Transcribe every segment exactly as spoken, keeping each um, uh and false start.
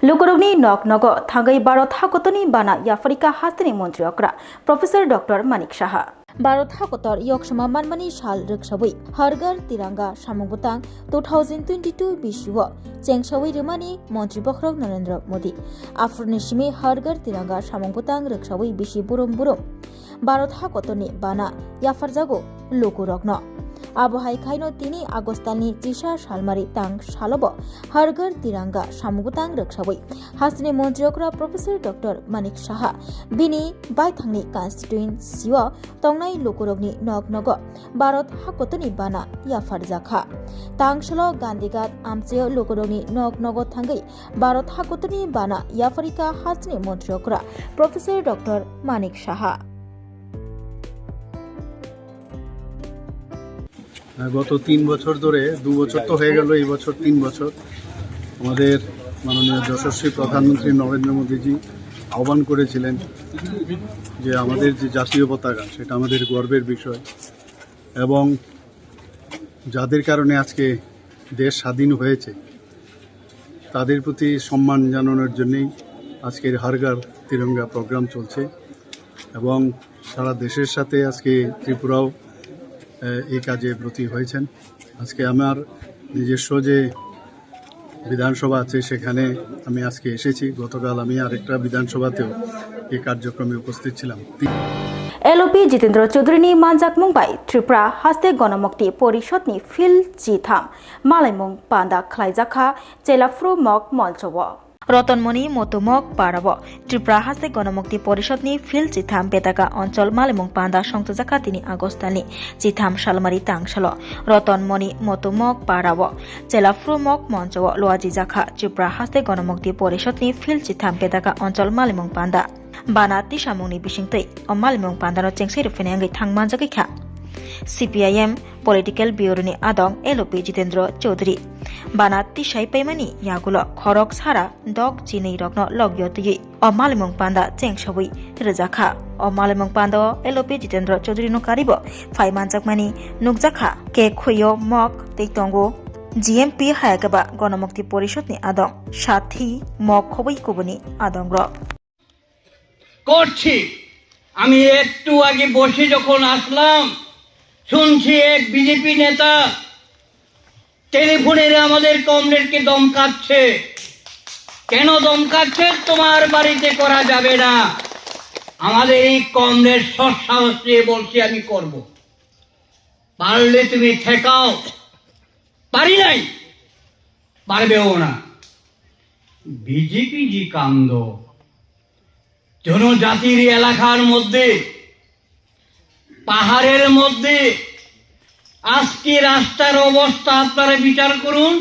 Lukurokni nok nogo thangwi Bharat hakotorni bana yapharikha hasteni montri okra Professor Doctor Manik Saha. Bharat hakotor yoksoma manmani sal rwksawi Har Ghar Tiranga samung bwtang two thousand twenty-two bisio chengsawi rwmani montri bokhorok Narendra Modi. Aphuruni simi Har Ghar Tiranga samung bwtang rwksawi bisi burum burum Bharat hakotorni bana yapharjago lukurokno. Abo hai khaino tini August talni chisa salmari tang salobo Har Ghar Tiranga samung bwtang rwksawi hasteni montri okra Professor Doctor Manik Saha bini baithangni constituency-o tongnai lukurokni nok nogo Bharat hakotorni bana yapharjakha. Tang salo Gandhighat amchaio lukurokni nok nogo thangwi Bharat hakotorni bana yapharikha hasteni montri okra Professor Doctor Manik Saha. গত তিন বছর ধরে, দু বছর তো হয়ে গেল, এই বছর তিন বছর, আমাদের মাননীয় যশস্বী প্রধানমন্ত্রী নরেন্দ্র মোদীজি আহ্বান করেছিলেন যে আমাদের যে জাতীয় পতাকা, সেটা আমাদের গর্বের বিষয় এবং যাদের কারণে আজকে দেশ স্বাধীন হয়েছে, তাদের প্রতি সম্মান জানানোর জন্যই আজকের হর ঘর তিরঙ্গা প্রোগ্রাম চলছে এবং সারা দেশের সাথে আজকে ত্রিপুরাও, আহ, এই কাজে ব্রতী হয়েছেন। আজকে আমার নিজস্ব যে বিধানসভা আছে, সেখানে আমি আজকে এসেছি। গতকাল আমি আরেকটা বিধানসভাতেও এই কার্যক্রমে উপস্থিত ছিলাম। L O P Jitendra Chaudhary ni manjakmung bai Tripura haste Gonomukti Porishad ni field chitham malaimung panda khlaijakha Chelaphru Mok moncho o. Rotonmoni Motumok parao Tripura haste Gonomukti Porishad ni field chitham Betaka onchol malaimung panda songchajakha tini August talni chitham salmari tangsalo Rotonmoni Motumok parao Chelaphru Mok moncho o luajijakha Tripura haste Gonomukti Porishad ni field chitham Betaka onchol malaimung panda. Bana tisamungni bisingtwi o malimung pandano chengsai rwphinaiyangwi thang manjagwi kha. C P I M Political Bureau ni adong L O P Jitendra Chaudhary. Bana tisai paimani yagulo khorok sara dok chinwi rokno logyo twiwi o malimung panda chengsawi rwjakha. O malimung pandao L O P Jitendra Chaudhary no karibo phai manjakmani nukjakha. Khe khuyo mok tei tongo G M P hayakaba Gonomukti Porishad ni adong Sathi mok khobwi kubuni adong rok. করছি। আমি একটু আগে বসে যখন আসলাম, শুনছি এক বিজেপি নেতা টেলিফোনে আমাদের কমরেডকে ধমকাচ্ছে। কেন ধমকাচ্ছে? তোমার বাড়িতে করা যাবে না। আমাদের এই কমরেড সৎসাহস নিয়ে বলছি, আমি করব। পারলে তুমি ঠেকাও। পারি নাই, পারবেও না। বিজেপি যে কাণ্ড, জনজাতির এলাকার মধ্যে, পাহাড়ের মধ্যে আজকে রাস্তার অবস্থা আপনারা বিচার করুন।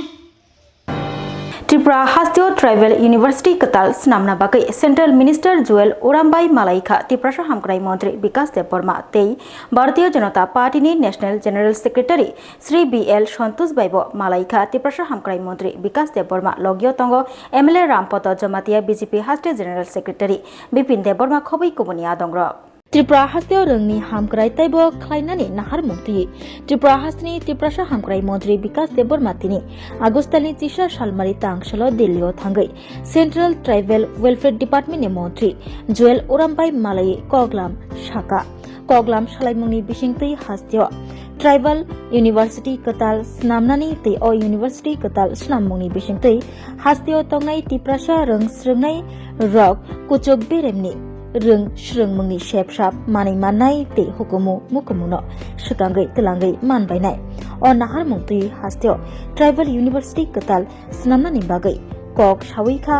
Tripura hasteo Tribal University kwtal swnamna bagwi Central Minister Juel Oram bai malaikha Tiprasa Hamkrai Montri Bikas Debbarma tei Bharatiya Janata Party ni National General Secretary Shri B L Santosh baibo malaikha Tiprasa Hamkrai Montri Bikas Debbarma, logio tongo M L A Rampoto Jamatia, B J P haste General Secretary Bipin Debbarma khobwi kubuni adongrok. Tripura hasteo rwngni hamkrai teibo khlainani naharmung twi Tripura hasteni Tiprasa Hamkrai Montri Bikas Debbarma tini August talni chisa salmari tangsalo Delhi-o thangwi Central Tribal Welfare Department ni Montri Juel Oram bai malaiwi koklam sakha. Koklam salaimungni bisingtwi hasteo Tribal University kwtal swnamnani tei o university kwtal swnammungni bisingtwi hasteo tongnai Tiprasa rwng srwngnai rok kuchuk beremni rwng srwngmungni sepsap manwi mannai tei hukumu mukumungno swkangwi twlangwi manbainai. O naharmung twi hasteo Tribal University kwtal swnamnani bagwi kok sawi kha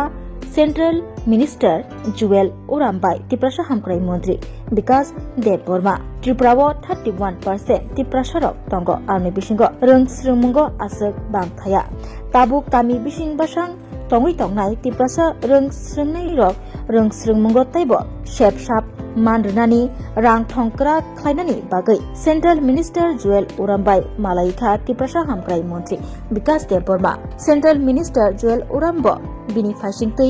Central Minister Juel Oram bai Tiprasa Hamkrai Montri Bikas Debbarma. Tripura o thirty one percent Tiprasa rok tongo, aroni bisingo rwng srwngmungo aswk bang thaya. Tabuk kami bising bwsang tongwi tongnai Tiprasa rwng srwngnai rok rwng srwngmungo teibo sepsap man rwnani rang thongkra khlainani bagwi Central Minister Juel Oram bai malaikha Tiprasa Hamkrai Montri Bikas Debbarma. Central Minister Juel Oram bo bini phaisingtwi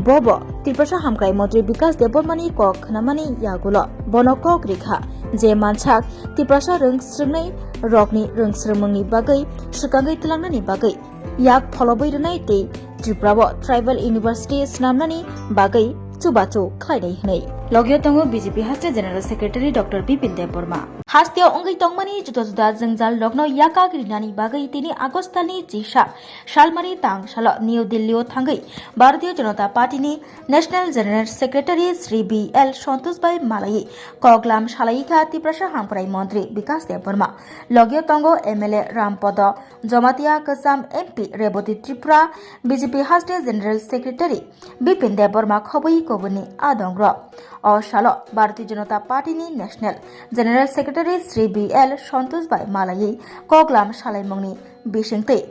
bobo Tiprasa Hamkrai Montri Bikas Debbarmani kok khnamani yagulo bono kok rikha je mansak Tiprasa rwng srwngnai rokni rwng srwngmungni bagwi swkangwi twlangnani bagwi yak pholobwi rwnai tei Tripura o Tribal University swnamnani bagwi chubachu khlainai hwnwi. Logio tongo B J P Haste General Secretary Doctor Bipin Debbarma. Hasteo wngwi tongmani juda juda jwngjal rokno yakak rinani bagwi tini August talni chisa salmari tang salo New Delhi o thangwi Bharatiya Janata Party ni National General Secretary Shri B L Santosh bai malaiwi koklam salaikha Tiprasa Hamkrai Montri Bikas Debbarma. Logio tongo M L A Rampodo Jamatia, Kwcham M P Reboti Tripura, B J P Haste General Secretary Bipin Debbarma khobwi kubuni adongrok. O salo Bharatiya Janata Party ni National General Secretary Shri B L Santosh bai malaiwi koklam salaimungni bisingtwi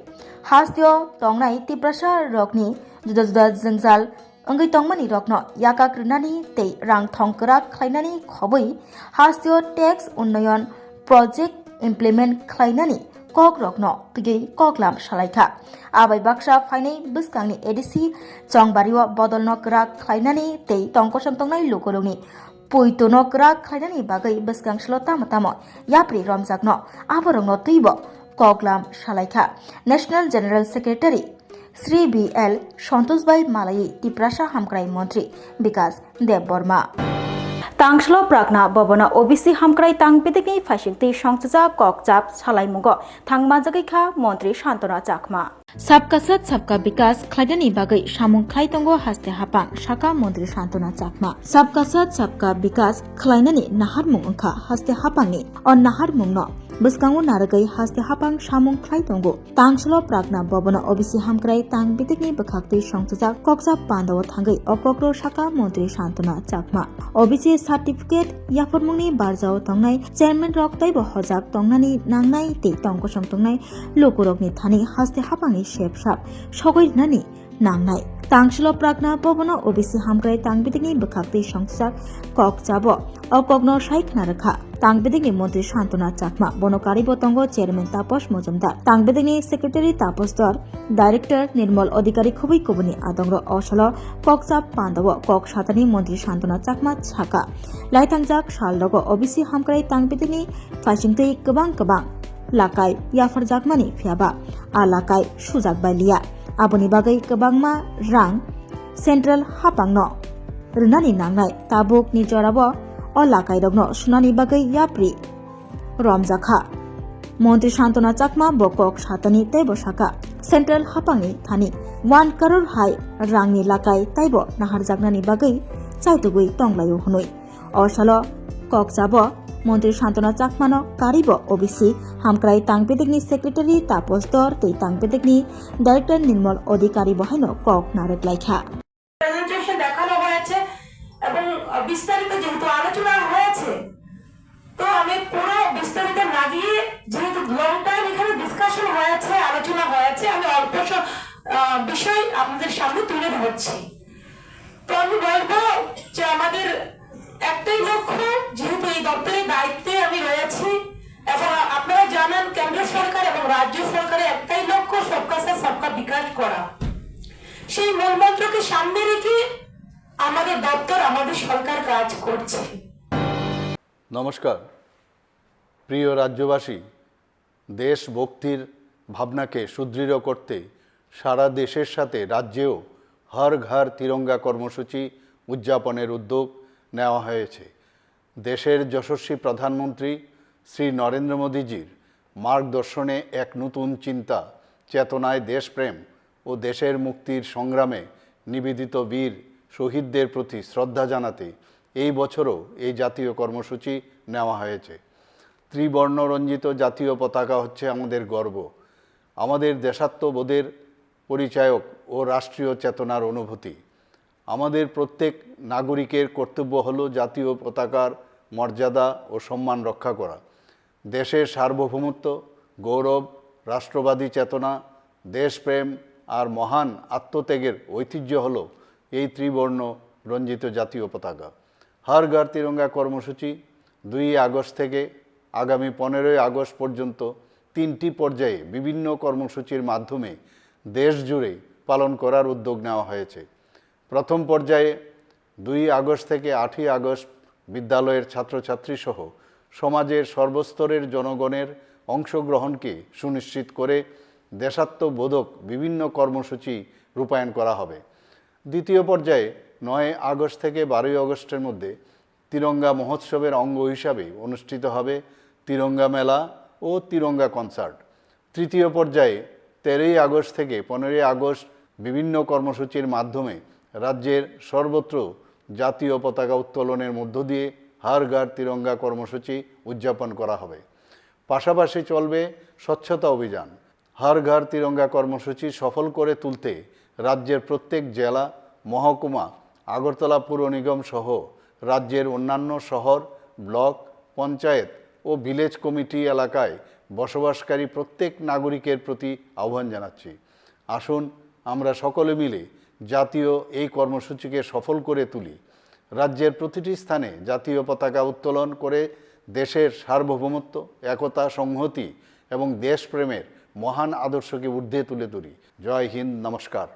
hasteo tongnai Tiprasa rokni juda juda jwngjal wngwi tongmani rokno yakak rwnani tei rang thong kwrak khlainani khobwi hasteo tax unnoyon project implement khlainani kok rokno twiwi koklam salaikha. Abai baksa phainai bwskangni A D C chongbario bodolno kwrak khlainani tei tongkosong tongnai lukurokni puitono kwrak khlainani bagwi bwskang salo tamo tamo yapri romjakno aborokno twibo koklam salaikha. National General Secretary Shri B L Santosh bai malaiwi Tiprasa Hamkrai Montri Bikas Debbarma. Tangslo Pragna Bhavan o O B C Hamkrai tang bidikni phaisingtwi songchajak kokchap salaimungo thangmanjagwi kha Montri Santana Chakma. Sabka Sath Sabka Bikas khlainani bagwi samung khlai tongo haste hapang, saka Montri Santana Chakma. Sabka Sath Sabka Bikas khlainani naharmung wngkha haste hapangni. O naharmungno bwskango narwgwi haste hapang samung khlai tongo. Tangslo Pragna Bhavan o O B C Hamkrai tang bidikni bwkhaktwi songchajak kokchap pandao thangwi o kokno saka Montri Santana Chakma. O B C certificate yapharmungni barjao tongnai chairman rok teibo hojak tongnani nangnai tei tongkosong tongnai lukurokni thani haste hapangni sepsap sogwi rwnani nangnai. Tangslo Pragna Bhavan o O B C Hamkrai tang bidikni bwkhaktwi songchajak kokchabo o kokno sai khna rwkha tang bidikni Montri Santana Chakma. Bono karwibo tongo chairman Taposh Mojumdar, tang bidikni secretary Taposh Dor, director Nirmal Adhikari khobwi kubuni adongrok. O salo kokchap pandao kok satani Montri Santana Chakma saka, laithangjak salrogo O B C Hamkrai tang bidikni phaisingtwi kwbang kwbang lakai yapharjakmani phiyaba a lakai sujak bai liya. Aboni bagwi kwbangma rang central hapangno rwnani nangnai, tabukni jorao o lakairokno sunani bagwi yapri romjakha. Montri Santana Chakma bo kok satani teibo saka, central hapangni thani one crore hai rangni lakai teibo naharjaknani bagwi chaitugwi tonglaio hwnwi. O salo kokchabo Montri Santana Chakmano karibo O B C Hamkrai tang bidikni secretary Taposh Dor tei tang bidikni director Nirmal Adhikari bo haino kok narwk laikha. Presentation দেখানো হয়েছে এবং, আহ, বিস্তারিত যেহেতু আলোচনা হয়েছে, তো আমি পুরো বিস্তারিত না দিয়ে, যেহেতু লং টাইম এখানে ডিসকাশন হয়েছে, আলোচনা হয়েছে, আমি অল্প স-, আহ, বিষয় আপনাদের সামনে তুলে ধরছি। তো আমি বলবো যে আমাদের একটাই লক্ষ্য, যেহেতু এই দপ্তরের দায়িত্বে আমি রয়েছি এবং আপনারা জানেন কেন্দ্র সরকার এবং রাজ্য সরকারের একটাই লক্ষ্য সবকা সাথ সবকা বিকাশ করা। সেই মূল মন্ত্রকে সামনে রেখে আমাদের দপ্তর, আমাদের সরকার কাজ করছে। নমস্কার। প্রিয় রাজ্যবাসী, দেশভক্তির ভাবনাকে সুদৃঢ় করতে সারা দেশের সাথে রাজ্যেও হর ঘর তিরঙ্গা কর্মসূচি উদযাপনের উদ্যোগ নেওয়া হয়েছে। দেশের যশস্বী প্রধানমন্ত্রী শ্রী নরেন্দ্র মোদীজির মার্গদর্শনে এক নতুন চিন্তা, চেতনায় দেশপ্রেম ও দেশের মুক্তির সংগ্রামে নিবেদিত বীর শহীদদের প্রতি শ্রদ্ধা জানাতে এই বছরও এই জাতীয় কর্মসূচি নেওয়া হয়েছে। ত্রিবর্ণ রঞ্জিত জাতীয় পতাকা হচ্ছে আমাদের গর্ব, আমাদের দেশাত্মবোধের পরিচায়ক ও রাষ্ট্রীয় চেতনার অনুভূতি। আমাদের প্রত্যেক নাগরিকের কর্তব্য হলো জাতীয় পতাকার মর্যাদা ও সম্মান রক্ষা করা। দেশের সার্বভৌমত্ব, গৌরব, রাষ্ট্রবাদী চেতনা, দেশপ্রেম আর মহান আত্মত্যাগের ঐতিহ্য হলো এই ত্রিবর্ণ রঞ্জিত জাতীয় পতাকা। হর ঘর তিরঙ্গা কর্মসূচি দুই আগস্ট থেকে আগামী পনেরোই আগস্ট পর্যন্ত তিনটি পর্যায়ে বিভিন্ন কর্মসূচির মাধ্যমে দেশ জুড়ে পালন করার উদ্যোগ নেওয়া হয়েছে। প্রথম পর্যায়ে দুই আগস্ট থেকে আটই আগস্ট বিদ্যালয়ের ছাত্রছাত্রী সহ সমাজের সর্বস্তরের জনগণের অংশগ্রহণকে সুনিশ্চিত করে দেশাত্মবোধক বিভিন্ন কর্মসূচি রূপায়ণ করা হবে। দ্বিতীয় পর্যায়ে নয় আগস্ট থেকে বারোই আগস্টের মধ্যে তিরঙ্গা মহোৎসবের অঙ্গ হিসাবে অনুষ্ঠিত হবে তিরঙ্গা মেলা ও তিরঙ্গা কনসার্ট। তৃতীয় পর্যায়ে তেরোই আগস্ট থেকে পনেরোই আগস্ট বিভিন্ন কর্মসূচির মাধ্যমে রাজ্যের সর্বত্র জাতীয় পতাকা উত্তোলনের মধ্য দিয়ে হর ঘর তিরঙ্গা কর্মসূচি উদযাপন করা হবে। পাশাপাশি চলবে স্বচ্ছতা অভিযান। হর ঘর তিরঙ্গা কর্মসূচি সফল করে তুলতে রাজ্যের প্রত্যেক জেলা, মহকুমা, আগরতলা পুর নিগম সহ রাজ্যের অন্যান্য শহর, ব্লক, পঞ্চায়েত ও ভিলেজ কমিটি এলাকায় বসবাসকারী প্রত্যেক নাগরিকের প্রতি আহ্বান জানাচ্ছি। আসুন আমরা সকলে মিলে জাতীয় এই কর্মসূচিকে সফল করে তুলি। রাজ্যের প্রতিটি স্থানে জাতীয় পতাকা উত্তোলন করে দেশের সার্বভৌমত্ব, একতা, সংহতি এবং দেশপ্রেমের মহান আদর্শকে ঊর্ধ্বে তুলে ধরি। জয় হিন্দ, নমস্কার।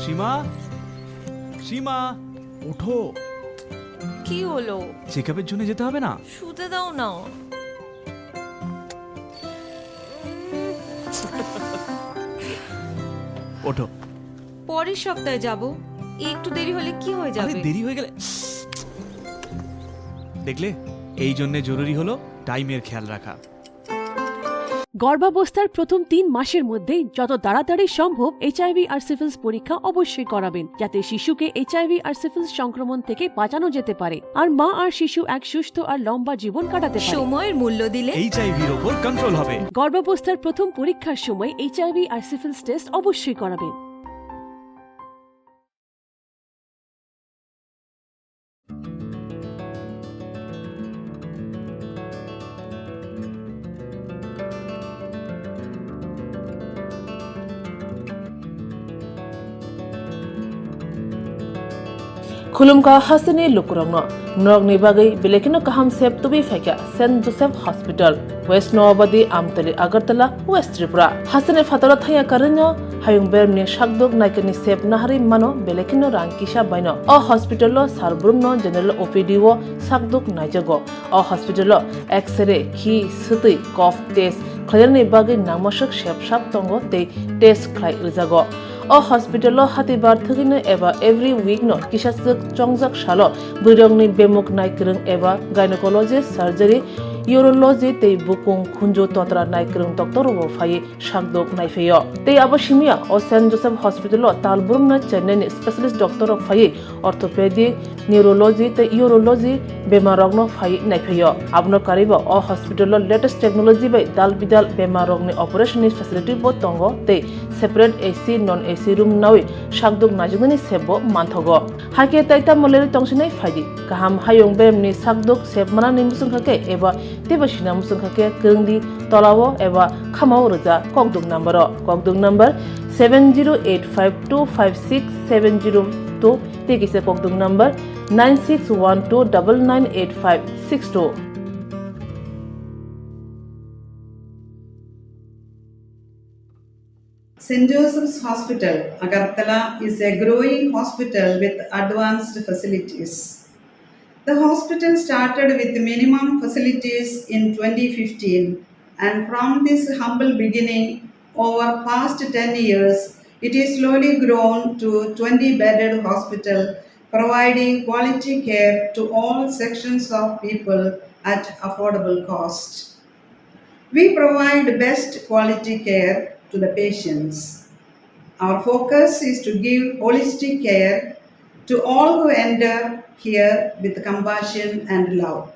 সীমা, সীমা, ওঠো। কি হলো? চেকআপের জন্য যেতে হবে না? শুতে দাও না। ওঠো। পরের সপ্তাহে যাব। একটু দেরি হলে কি হয়ে আরে, যাবে? দেরি হয়ে গেলে, দেখলে, এই জন্য জরুরি হলো টাইমের খেয়াল রাখা। গর্ভাবস্থার প্রথম তিন মাসের মধ্যেই যত তাড়াতাড়ি সম্ভব এইচআইভি আর সিফিলিস পরীক্ষা অবশ্যই করাবেন, যাতে শিশুকে এইচআইভি আর সিফিলিস সংক্রমণ থেকে বাঁচানো যেতে পারে আর মা আর শিশু এক সুস্থ আর লম্বা জীবন কাটাতে পারে। সময়ের মূল্য দিলে এইচআইভির ওপর কন্ট্রোল হবে। গর্ভাবস্থার প্রথম পরীক্ষার সময় এইচআইভি আর সিফিলিস টেস্ট অবশ্যই করাবেন। Khulumkha hasteni lukurokno, norokni bagwi belai kheno kaham sep tubui phaikha Saint Joseph Hospital, West Noabadi, Amtali, Agartala, West Tripura. Hasteni phataro thaya karwino hayung bermni sakduk naikani sep naharwi mano belai kheno rang kisa baino. O hospital-o sar brumno general O P D-o sakduk naijago. O hospital-o X-ray, khi, swtwi, cough test khlainani bagwi nangmaswk sep sap tongo tei test khlai rwjago. O hospital-o hatibar thwgwino eba every week-no kisaswk chongjak salo bwrwirokni bemuk naikwrwng eba gynecologist surgery urology tei bukung khunju totra naikwrwng doctor rokbo phaiwi sakdok naiphaio. Tei abo simiya o Saint Joseph Hospital o tal brumna Chennai ni specialist doctor rok phaiwi orthopedic, neurology tei urology bemar rokno phaiwi naiphaio. Abono karwibo o hospital o latest technology bai dal bidal bemar rokni operation ni facility bo tongo tei separate A C, non A C room nawi sakdok naijaknani sep bo manthogo. Hakhe tai tamo lerwi tongsinai phaidi. Kaham hayung beremni sakdok sep manani muchungkha khe eba teibo sina muchungkha khe kwrwngdi tolao eba khamao rwja kokduk number o. Kokduk number seven zero eight five two five six seven zero two tei kisa kokduk number nine six one two double nine eight five six two. Saint Joseph's Hospital, Agartala is a growing hospital with advanced facilities. The hospital started with minimum facilities in twenty fifteen, and from this humble beginning, over past ten years, it is slowly grown to twenty bedded hospital, providing quality care to all sections of people at affordable cost. We provide best quality care to the patients. Our focus is to give holistic care to all who enter here with compassion and love.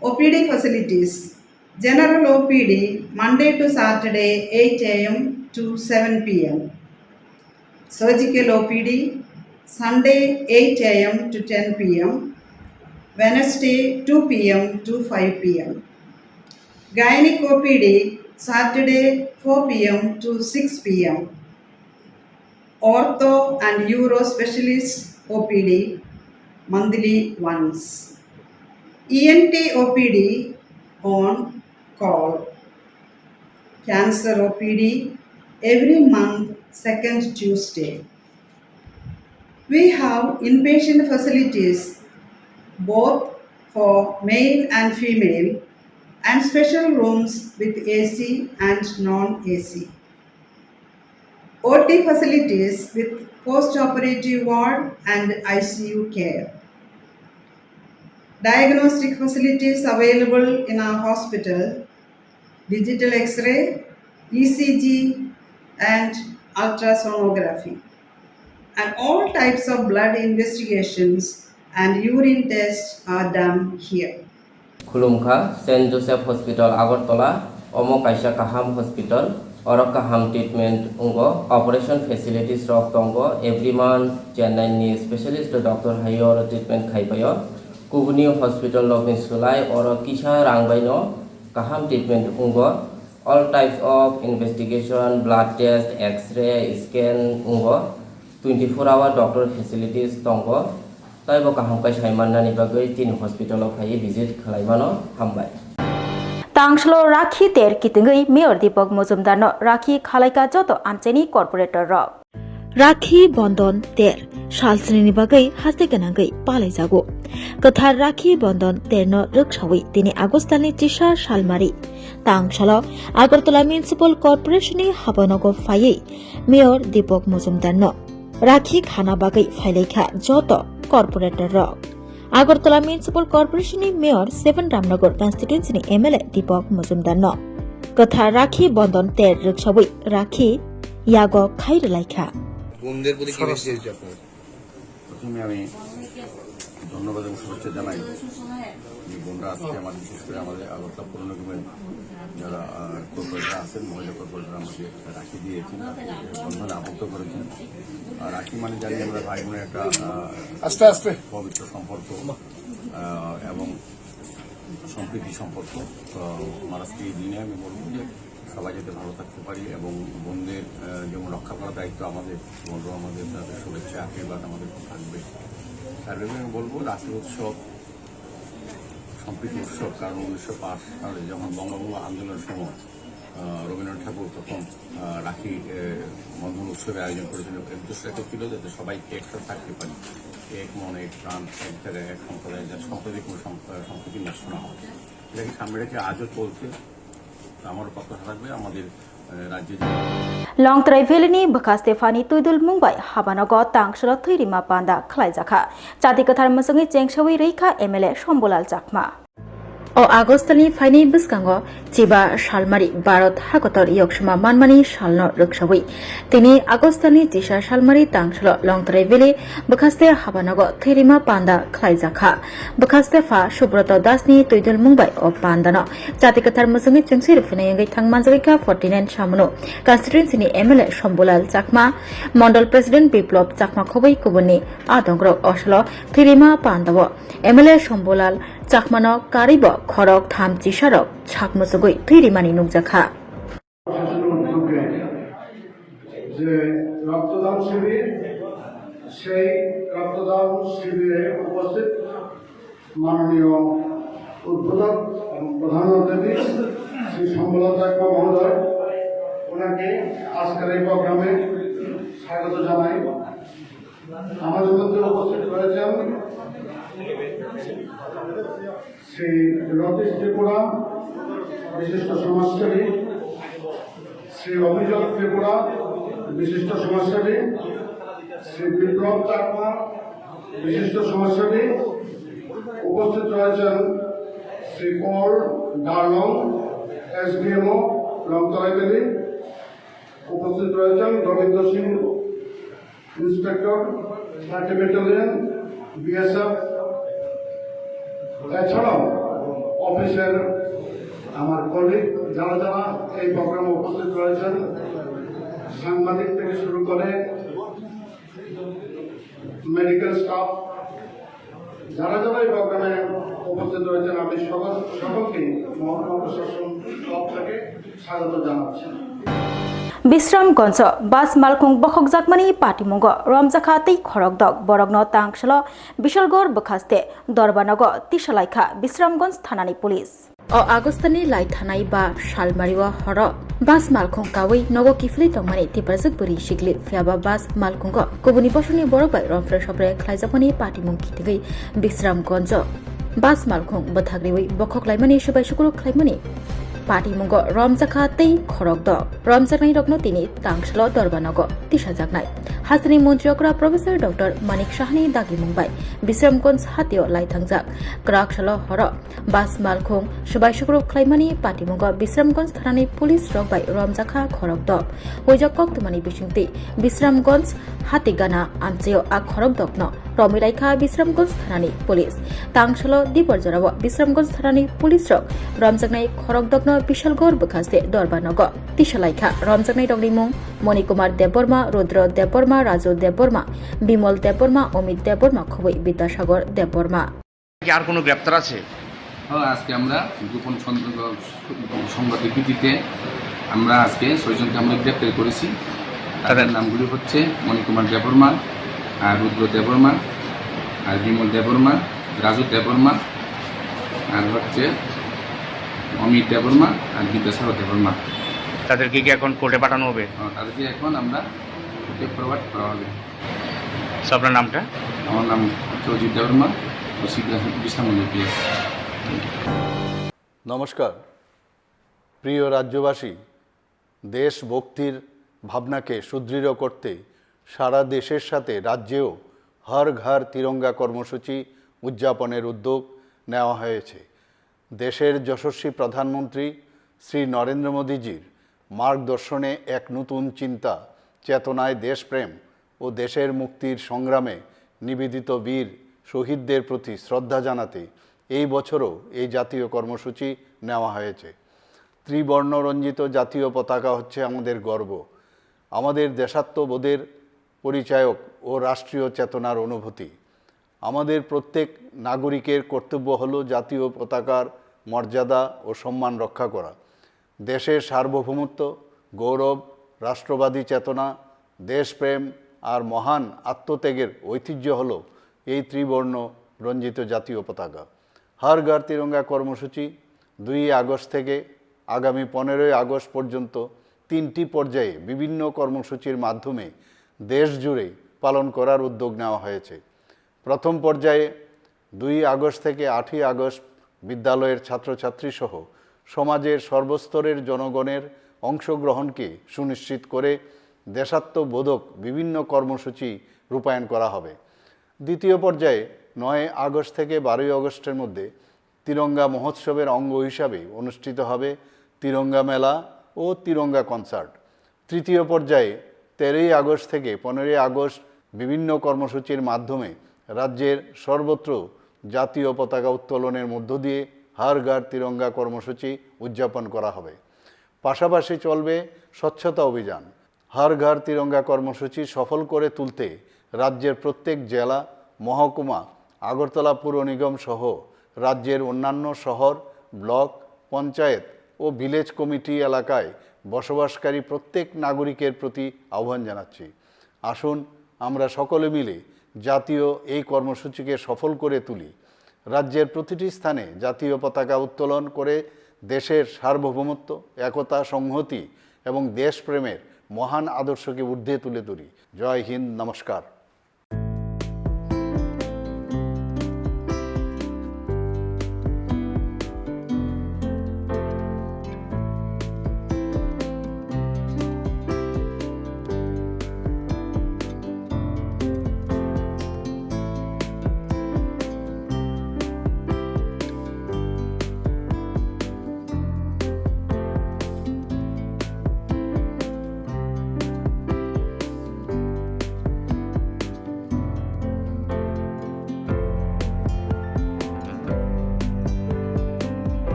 O P D facilities. General O P D, Monday to Saturday, eight A M to seven P M. Surgical O P D, Sunday, eight A M to ten P M, Wednesday, two P M to five P M. Gynec O P D, Saturday, four P M to six P M. Ortho and Uro Specialist O P D, monthly once. E N T O P D on call. Cancer O P D every month, second Tuesday. We have inpatient facilities both for male and female and special rooms with A C and non-A C. O T facilities with post-operative ward and I C U care. Diagnostic facilities available in our hospital, digital X-ray, E C G, and ultrasonography. And all types of blood investigations and urine tests are done here. Khulumkha, Saint Joseph Hospital, Agartala, omo kaisa kaham hospital. Oro kaham treatment wngo, operation facilities rok tongo, every month Chennai ni specialist doctor hai oro treatment khai paio. Kubuni hospital rokni swlai oro kisa rang bai no kaham treatment wngo. All types of investigation, blood test, X-ray, scan wngo. Twenty-four hour doctor facilities tongo. Taibo kaham khe sai mannani bagwi chini hospital o phaiwi visit khlai mano. Hambai. Tangsalo rakhi ter kitwngwi Mayor Deepak Majumdar no rakhi khalaikha joto amchaini corporator rok. Rakhi Bondon ter salsnini bagwi haste gwnangwi palaijago. Kwthar Rakhi Bondon terno rwksawi tini August talni chisa salmari tangsalo Agartala Municipal Corporation ni habanogo phaiwi Mayor Deepak Majumdar no rakhi khana bagwi phailaikha joto corporator rok. Agartala Municipal Corporation ni Mayor seven Ramnagar constituency ni M L A Deepak Majumdar no kwthar Rakhi Bondon ter rwksawi rakhi yago khai rwlaikha. বোনদের প্রতি কি মেসেজ আপনার? প্রথমে আমি ধন্যবাদ এবং শুভেচ্ছা জানাই যে বোনরা আজকে আমার, বিশেষ করে আমাদের আগরতলা পৌর নিগমের যারা, আহ, কর্পোরেটর আছেন, মহিলা কর্পোরেটর আমাকে একটা রাখি দিয়েছেন, রাখি বন্ধনে আবদ্ধ করেছেন। আর রাখি মানে জানি আমরা ভাই বোনের একটা, আহ, আস্তে আস্তে। পবিত্র সম্পর্ক, আহ, এবং সম্প্রীতি সম্পর্ক। তো আমার আজকে এই দিনে আমি বলবো যে সবাই যাতে ভালো থাকতে পারি এবং বোনদের, আহ, যেমন রক্ষা করার দায়িত্ব আমাদের, বোনরাও আমাদের, তাদের শুভেচ্ছা আশীর্বাদ আমাদের উপর থাকবে। সার্বিক আমি বলবো রাখি উৎসব সম্প্রীতি উৎসব, কারণ উনিশশো পাঁচ সালে যখন বঙ্গভঙ্গ আন্দোলনের সময়, আহ, রবীন্দ্রনাথ ঠাকুর প্রথম, আহ, রাখি, আহ, বন্ধন উৎসবের আয়োজন করেছিলেন, উদ্দেশ্য একটা ছিল যাতে সবাই একসাথে থাকতে পারি, এক মন, এক প্রাণ, এক জায়গায়, এক সম্প্রদায়, যাতে সাম্প্রদায়িক কোনো সম-, আহ, সম্প্রীতি নষ্ট না হয়। এটা কি সামনে রেখে আজও চলছে। আমারও প্রত্যাশা থাকবে আমাদের, আহ, রাজ্যে যে Longtrai Valley ni bwkha Stephani Twidul mung bai habanogo tangsalo thwi rima panda khlaijakha. Chati kwthar mwchwngwi chengsawi rwikha M L A Shambulal Chakma. O Agostani phaini bwskango chiba salmari Bharat hakotor yoksoma manmani salno rwksawi tini Agostani chisa salmari tangsalo Longtrai Valley bwkhaste habanogo thwirima panda khlaijakha. Bwkhaste pha Subroto Dasni twidulmung bai o pandano jati kwthar mwchwngwi chwngsi rwphinai wngwi thang manjagwikha forty nine Samunu constituency ni M L A Shambhulal Chakma, Mondol President Biplop Chakma khobwi kubunni adongrok osolo thwirima pandao M L A Shambhulal Chakmano karwibo khorok tham chisarok sak muchugwi thwi rimani nukjakha. প্রশাসনের উদ্যোগে যে রক্তদান শিবির, সেই রক্তদান শিবিরে উপস্থিত মাননীয় উদ্বোধক এবং প্রধান অতিথি শ্রী শম্ভুলাল চাকমা মহোদয়, ওনাকে আজকের এই প্রোগ্রামে স্বাগত জানাই। আমাদের মধ্যে উপস্থিত রয়েছেন শ্রী রতীশ ত্রিপুরা, বিশিষ্ট সমাজসেবী, শ্রী অভিযোগ ত্রিপুরা, বিশিষ্ট সমাজসেবী, শ্রী বিপ্লব চাকমা, বিশিষ্ট সমাজসেবী, উপস্থিত রয়েছেন শ্রী পল ডার্লং, এসডিএমও, লংতরাইবেলি, উপস্থিত রয়েছেন Rabindra Singh, inspector, thirty battalion, BSF, এছাড়াও অফিসের আমার কলিগ, যারা যারা এই প্রোগ্রামে উপস্থিত রয়েছেন, সাংবাদিক থেকে শুরু করে মেডিকেল স্টাফ, যারা যারা এই প্রোগ্রামে উপস্থিত রয়েছেন, আমি সকল সকলকেই মহকুমা প্রশাসন তরফ থেকে স্বাগত জানাচ্ছি। Bisramgonjo bus malkhung bokhokjakmani patimungo romjakha tei khorokdok borokno tangsalo Bishalgor bwkhaste Dorbanogo tisalaikha Bisramgonj thanani police. O Agostani lai thanai ba salmario horo bus malkhung kawi nogo kiphilwi tongmani tiprajak bwrwi sikli, phiyaba bus malkhungo kubuni bosongni borok bai romphre sopre khlaijakmani patimung khitigwi Bisramgonjo bus malkhung bwthak riwi bokhok laimani subai sukuru khlaimani patimungo romjakha tei khorokdok. Romjaknairokno tini tangsalo Dorbanogo tisajaknai. Hasteni montri okra Professor Doctor Manik Sahani dagimung bai Bisramgonj hatio lai thangjak kwrak salo horo bus malkhung subai sukruk khlaimani patimungo Bisramgonj thanani police rok bai romjakha khorokdok. Huijak koktwmani bisingtwi Bisramgonj Hatigana amchaio a khorokdokno romwi laikha Bisramgonj thanani police. Tangsalo dibor jorao Bisramgonj thanani police rok romjaknai khorokdokno Bishalgor bwkhaste Dorbanogo tisalaikha. Romjaknairokni mung Moni Kumar Debbarma, Rudra Debbarma, Raju Debbarma, Bimal Debbarma, Omit Debbarma khobwi Bidyasagar Debbarma. কি আর কোনো গ্রেপ্তার আছে? হ্যাঁ, আজকে আমরা গোপন সন্দেহ সংবাদের ভিত্তিতে আমরা আজকে ছয়জনকে আমরা গ্রেপ্তার করেছি। তাদের তাদের নামগুলি হচ্ছে মণিকুমার দেববর্মা, আর রুদ্র দেববর্মা, আর বিমল দেববর্মা, রাজু দেববর্মা, আর হচ্ছে অমিত দেববর্মা, আর বিদ্যাসাগর দেববর্মা। তাদেরকে কি এখন কোর্টে পাঠানো হবে? হ্যাঁ, তাদেরকে এখন আমরা কোর্টে ফরওয়ার্ড করা হবে। স্যার, আপনার নামটা? আমার নাম হচ্ছে অজিত দেববর্মা, ওসি বিশ্রামগঞ্জ পিএস। নমস্কার। প্রিয় রাজ্যবাসী, দেশভক্তির ভাবনাকে সুদৃঢ় করতে সারা দেশের সাথে রাজ্যেও হর ঘর তিরঙ্গা কর্মসূচি উদযাপনের উদ্যোগ নেওয়া হয়েছে। দেশের যশস্বী প্রধানমন্ত্রী শ্রী নরেন্দ্র মোদীজির মার্গদর্শনে এক নতুন চিন্তা, চেতনায় দেশপ্রেম ও দেশের মুক্তির সংগ্রামে নিবেদিত বীর শহীদদের প্রতি শ্রদ্ধা জানাতে এই বছরও এই জাতীয় কর্মসূচি নেওয়া হয়েছে। ত্রিবর্ণ রঞ্জিত জাতীয় পতাকা হচ্ছে আমাদের গর্ব, আমাদের দেশাত্মবোধের পরিচায়ক ও রাষ্ট্রীয় চেতনার অনুভূতি। আমাদের প্রত্যেক নাগরিকের কর্তব্য হলো জাতীয় পতাকার মর্যাদা ও সম্মান রক্ষা করা। দেশের সার্বভৌমত্ব, গৌরব, রাষ্ট্রবাদী চেতনা, দেশপ্রেম আর মহান আত্মত্যাগের ঐতিহ্য হলো এই ত্রিবর্ণ রঞ্জিত জাতীয় পতাকা। হর ঘর তিরঙ্গা কর্মসূচি দুই আগস্ট থেকে আগামী পনেরোই আগস্ট পর্যন্ত তিনটি পর্যায়ে বিভিন্ন কর্মসূচির মাধ্যমে দেশ জুড়ে পালন করার উদ্যোগ নেওয়া হয়েছে। প্রথম পর্যায়ে দুই আগস্ট থেকে আটই আগস্ট বিদ্যালয়ের ছাত্রছাত্রী সহ সমাজের সর্বস্তরের জনগণের অংশগ্রহণকে সুনিশ্চিত করে দেশাত্মবোধক বিভিন্ন কর্মসূচি রূপায়ণ করা হবে। দ্বিতীয় পর্যায়ে নয় আগস্ট থেকে বারোই আগস্টের মধ্যে তিরঙ্গা মহোৎসবের অঙ্গ হিসাবে অনুষ্ঠিত হবে তিরঙ্গা মেলা ও তিরঙ্গা কনসার্ট। তৃতীয় পর্যায়ে তেরোই আগস্ট থেকে পনেরোই আগস্ট বিভিন্ন কর্মসূচির মাধ্যমে রাজ্যের সর্বত্র জাতীয় পতাকা উত্তোলনের মধ্য দিয়ে হর ঘর তিরঙ্গা কর্মসূচি উদযাপন করা হবে। পাশাপাশি চলবে স্বচ্ছতা অভিযান। হর ঘর তিরঙ্গা কর্মসূচি সফল করে তুলতে রাজ্যের প্রত্যেক জেলা, মহকুমা, আগরতলা পুর নিগম সহ রাজ্যের অন্যান্য শহর, ব্লক, পঞ্চায়েত ও ভিলেজ কমিটি এলাকায় বসবাসকারী প্রত্যেক নাগরিকের প্রতি আহ্বান জানাচ্ছি, আসুন আমরা সকলে মিলে জাতীয় এই কর্মসূচিকে সফল করে তুলি। রাজ্যের প্রতিটি স্থানে জাতীয় পতাকা উত্তোলন করে দেশের সার্বভৌমত্ব, একতা, সংহতি এবং দেশপ্রেমের মহান আদর্শকে ঊর্ধ্বে তুলে ধরি। জয় হিন্দ, নমস্কার।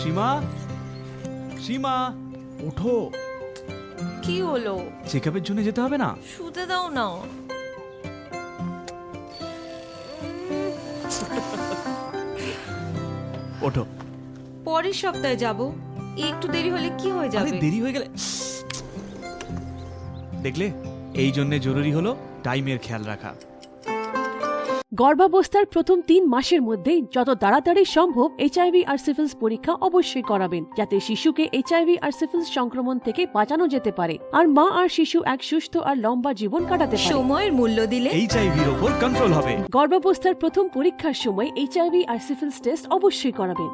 সীমা, সীমা, ওঠো। কি হলো? চেকআপের জন্য যেতে হবে না? শুতে দাও না। ওঠো। পরের সপ্তাহে যাব। একটু দেরি হলে কি হয়ে আরে, যাবে? দেরি হয়ে গেলে, দেখলে, এই জন্য জরুরি হলো টাইমের খেয়াল রাখা। গর্ভাবস্থার প্রথম তিন মাসের মধ্যেই যত তাড়াতাড়ি সম্ভব এইচআইভি আর সিফিলিস পরীক্ষা অবশ্যই করাবেন, যাতে শিশুকে এইচআইভি আর সিফিলিস সংক্রমণ থেকে বাঁচানো যেতে পারে আর মা আর শিশু এক সুস্থ আর লম্বা জীবন কাটাতে পারে। সময়ের মূল্য দিলে এইচআইভির ওপর কন্ট্রোল হবে। গর্ভাবস্থার প্রথম পরীক্ষার সময় এইচআইভি আর সিফিলিস টেস্ট অবশ্যই করাবেন।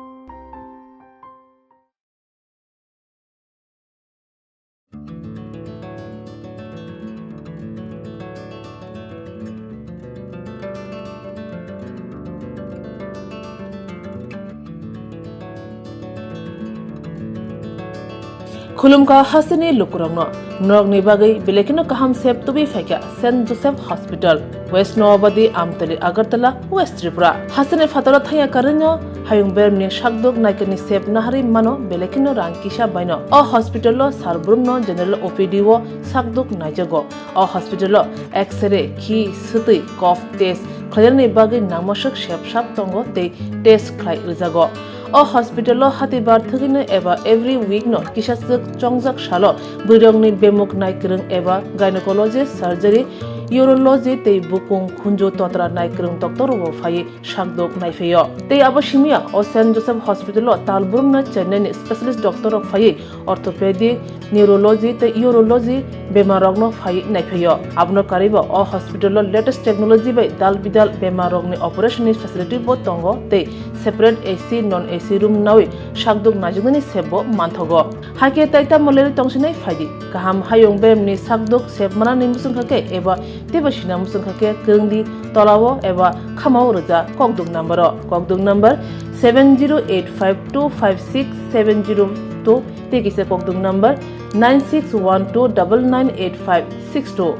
Khulumkha hasteni lukurokno, norokni bagwi belai kheno kaham sep tubui phaikha Saint Joseph Hospital, West Noabadi, Amtali, Agartala, West Tripura. Hasteni phataro thangya karwino hayung bermni sakduk naikani sep naharwi mano belai kheno rang kisa baino. O hospital o sar brumno general O P D o sakduk naijago. O hospital o X-ray, khi, swtwi, cough test khlainani bagwi nangmaswk sep sak tongo tei test khlai rwjago. O hospital o hatibar thwgwino eba every week no kisa swk chongjak salo bwrwirokni bemuk naikwrwng eba gynecology, surgery, urology tei bukung khunju totra naikwrwng doctor rokbo phaiwi sakdok naiphaio. Tei abo simiya o Saint Joseph Hospital o talbrumno Chennai ni specialist doctor rok phaiwi orthopedic, neurology tei urology bemar rokno phaiwi naiphaio. Abono karwibo o hospital o latest technology bai dal bidal bemar rokni operation ni facility bo tongo tei separate A C, non A C room nawi sakdok naijaknani sep bo manthogo. Hakhe tai tamo lerwi tongsinai phaidi. Kaham hayung beremni sakdok sep manani mwswngkha khe eba teibo sina mwswngkha khe kwrwngdi tolao eba khamao rwja kokdok number o. Kokdok number seven zero eight five two five six seven zero two tei kisa kokdok number nine six one two double nine eight five six two.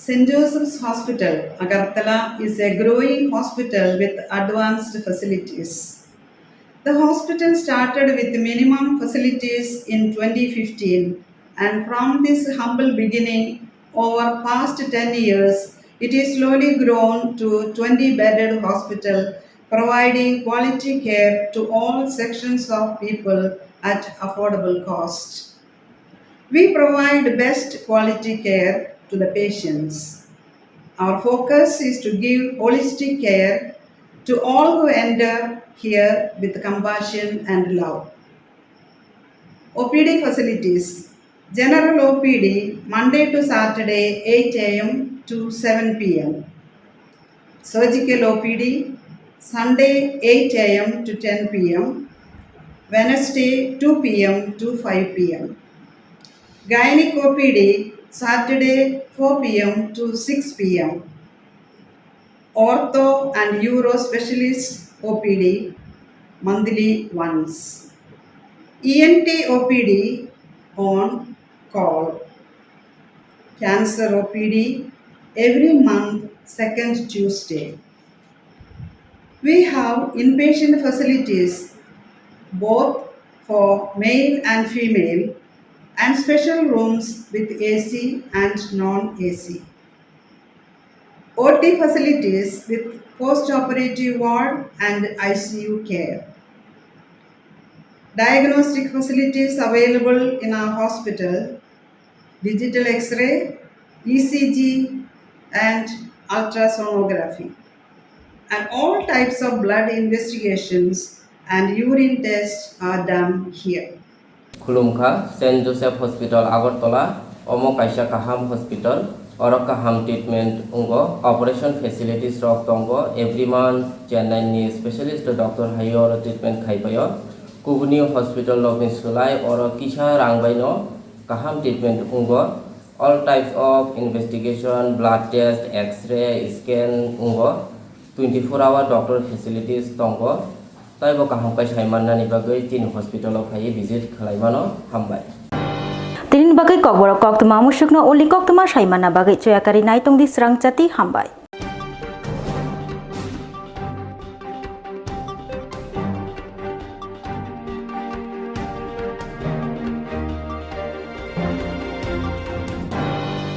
Saint Joseph's Hospital, Agartala is a growing hospital with advanced facilities. The hospital started with minimum facilities in twenty fifteen, and from this humble beginning, over past ten years, it is slowly grown to twenty bedded hospital, providing quality care to all sections of people at affordable cost. We provide best quality care to the patients. Our focus is to give holistic care to all who enter here with compassion and love. O P D facilities. General O P D, Monday to Saturday, eight A M to seven P M. Surgical O P D, Sunday, eight A M to ten P M, Wednesday, two P M to five P M. Gynec O P D, Saturday, four P M to six P M. Ortho and Uro Specialist O P D, monthly once. E N T O P D on call. Cancer O P D every month, second Tuesday. We have inpatient facilities both for male and female and special rooms with A C and non-A C. O T facilities with post-operative ward and I C U care. Diagnostic facilities available in our hospital, digital X-ray, E C G, and ultrasonography. And all types of blood investigations and urine tests are done here. Khulumkha, Saint Joseph Hospital, Agartala, omo kaisa kaham hospital, oro kaham treatment wngo, operation facilities rok tongo, every month Chennai ni specialist doctor hai oro treatment khai paio. Kubuni hospital rokni slai oro kisa rang bai no kaham treatment wngo. All types of investigation, blood test, X-ray, scan wngo. Twenty-four hour doctor facilities tongo. Taibo kaham khe sai mannani bagwi chini hospital o phaiwi visit khlai mano. Hambai. Tini bagwi kokborok koktwma musukno uli koktwma sai manna bagwi choyakari naitongdi swrang chati. Hambai.